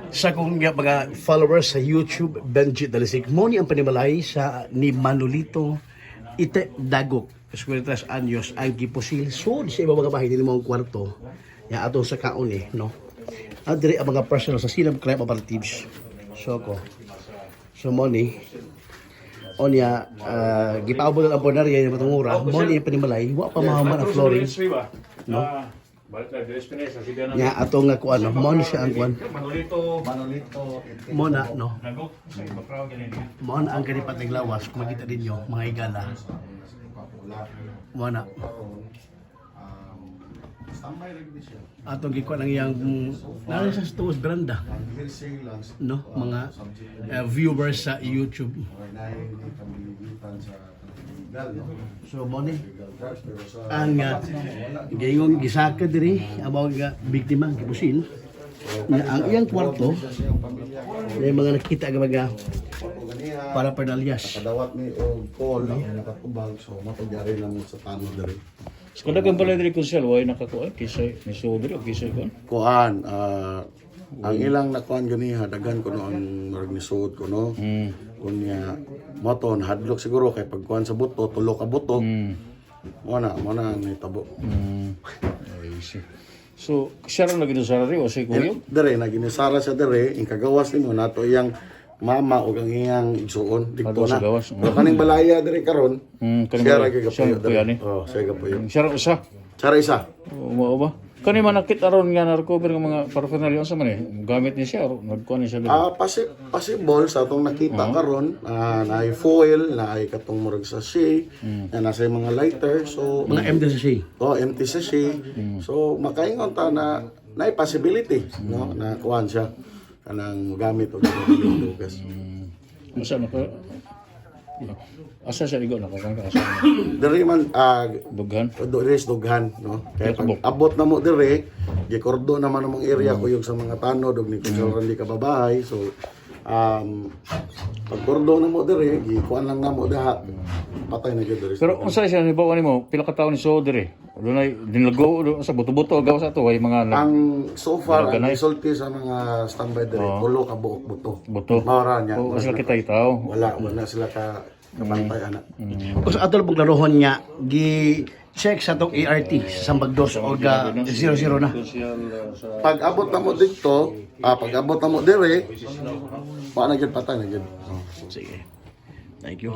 Sa kong nga mga followers sa YouTube, Benji Dalisik, mo ni ang panimalay sa ni Manolito Ite Dagok, 53 anyos, ang gipusil sud sa ibang mga bahay nila mga kwarto. Ya ato sa kaon eh, no? At diri ang mga personal sa Silam Crime Operatives. So ko. So mo ni Onya, gipaabot ang bonarya yung matungura, mo ni ang panimalay, wa pa mahuman ang flooring. No? Nya ato nga kuan, no? Mo ni siya ang kuan. Manolito. Manolito. Mo na, no? Nagok. Sa iba kraw ganin niya. Mo na ang ganipat ng lawas, kung makita ninyo, mga higala. Mo na. Standby lang din siya. Atong gikuan ang iyang, nasa sa tuos beranda, Ang hearsay lang. No? Mga viewers sa YouTube. Okay na hindi kami ligitan sa legal, no? So, mo ni, Legal drugs, pero sa ang gayong gisaka diri, ang mga biktima, gipusil, na ang iyang kwarto, Sa siyang pamilya na yung mga nakita nga mga ko ganiha. paraphernalyas. Kadawat ni og call ang nakatubag, so matugyari na mo sa tanod diri. Sa kadagan pala diri konsel way nakakuha kisay ni diri o kisay kuan. Kuan, ang ilang nakuan ganiha daghan kuno ang murag nisuod kuno. Kunya moto hadlok siguro kay pagkuan sa buto, tulo ka buto. Mo na ang nahitabo. I see. So siya ra lagi sa diri o say kuyo. Dere na ginisara siya dere, ing kagawas nimo nato iyang mama o ang iyang igsuon didto Kadto sa na. gawas, Pero kaning balaya dere karon, Kaning siya ra balaya. gyud Siya gapuyo ang puyo dere. ni. Oh, siya gapuyo. Siya ra usa. Siya ra isa. O, mao ba? Kani man nakita ron nga na-recover ng mga paraphernalia unsa man eh. Gamit ni siya or nagkuan ni siya diri. Possible sa atong nakita karon, naay foil, naay katong murag sachet, na nasa yung mga lighter. So, Mga MDCC. oh, empty sachet. So, makaingon ta na naay possibility, no, na kuan siya kanang gamit og dugas. Unsa naka Asa siya igo nakakuan ka asa? Diri man Dughan. diri sa dughan, no, kay pag abot na mo diri, gikordo naman ang mga area kuyog sa mga tanod og ni Kusel Randy kababahay. So pag kordo na mo diri, gikuan lang namo daha, patay na gyud diri sa Pero unsa siya ni bawa nimo pila ka taon ni so diri? Dunay dinlago do sa buto-buto gawas ato way mga Ang so far ang Organize. resulti sa mga standby diri, tulo ka buok buto. Buto. Maura niya. O sila kita itaw. Wala wala sila ka kabantay ana. Kung sa atol pong laruhon niya, gi-check sa atong ART sa Sambag 2 o ga 00 na. Pag abot na mo didto, pag abot na mo diri, pa na gyud, patay na gyud. Sige. Thank you.